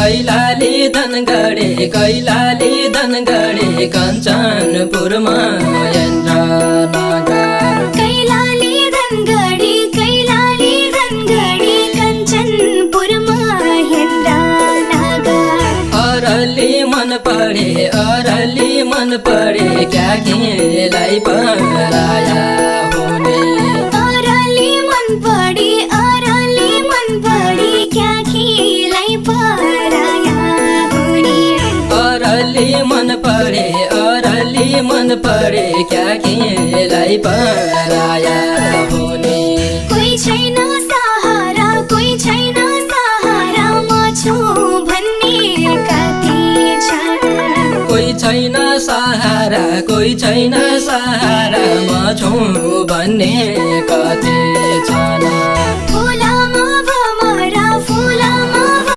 Kailali Dhangadhi कञ्चनपुरमा Indranagar Kailali Dhangadhi कञ्चनपुरमा Indranagar early मन पढे क्याकीलाई पराया हुने अरली मन पढे क्याकीलाई पराया हुने अरली मन पढे क्याकीलाई पराया हुने कोही छैन सहारा म छु भन्ने कति छन् कोही छैन सहारा म छु भन्ने कति छन्